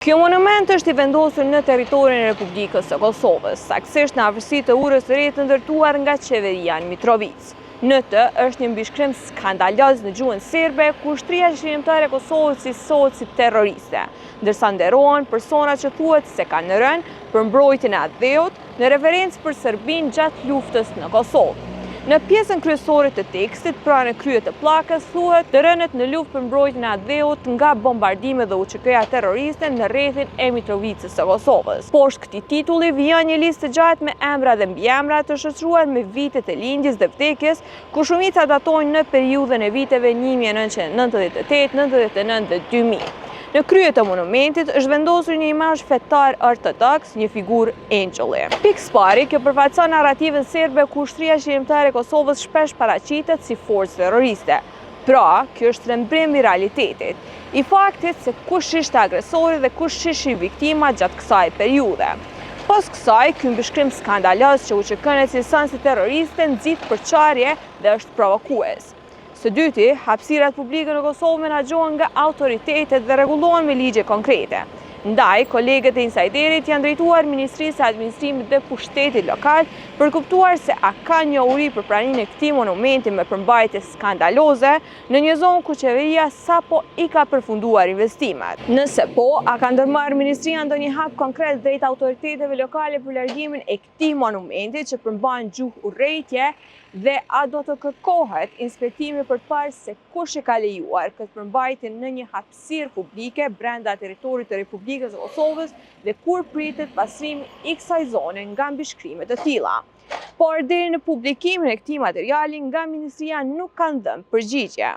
Kjo monument është i vendosur në territorin e Republikës së Kosovës, saktësisht në afërsi të urës së re të ndërtuar nga qeveria në Mitrovicë. Në të është një mbishkrim skandaloz në gjuhën serbe, ku ushtria çlirimtare e Kosovës cilësohet si terroriste, ndërsa nderohen persona që thuhet se kanë rënë për mbrojtjen e atdheut, në referencë për Serbinë gjatë luftës në Kosovë. Në pjesën kryesore të tekstit, pra në krye të pllakës, thuhet të rënët në luftë për mbrojtjen e atdheut nga bombardimet dhe UÇK-ja terroriste në rrethin e Mitrovicës së Kosovës. Poshtë këtij titulli vijon një listë të gjatë me emra dhe mbiemra të shoqëruar me vitet e lindjes dhe vdekjes, ku shumica datojnë në periudhën e viteve 1998, 99 dhe 2000. Në krye të monumentit është vendosur një imazh fetar ortodoks, një figurë engjëlli. Pikësëpari, kjo përfaqëson narrativën serbe ku ushtria çlirimtare e Kosovës shpesh paraqitet si forcë terroriste. Pra, kjo është shtrembërim i realitetit, i faktit se kush ishte agresori dhe kush ishin viktimat gjatë kësaj periudhe. Pos kësaj, ky mbishkrim skandaloz që UÇK-në e cilëson si terroriste nxit përçarje dhe është provokues. Së dyti, hapësirat publike në Kosovë menaxhohen nga autoritetet dhe rregullohen me ligje konkrete. Ndaj, kolegët e Insajderit janë drejtuar Ministrisë së Administrimit dhe Pushtetit Lokal për kuptuar se a ka njohuri për praninë e këtij monumenti me përmbajtje skandaloze në një zonë ku qeveria sapo i ka përfunduar investimet. Nëse po, a ka ndërmarrë ministria ndonjë hap konkret drejt autoriteteve lokale për largimin e këtij monumenti që përmban gjuhë urrejtje dhe a do të kërkohet inspektimi për të parë se kush e ka lejuar këtë përmbajtje në një hapësirë publike brenda territorit të Republikës së Kosovës dhe kur pritet pastrimi i kësaj zone nga mbishkrime të tilla. Por deri në publikimin e këtij materiali nga ministria nuk kanë dhënë përgjigje.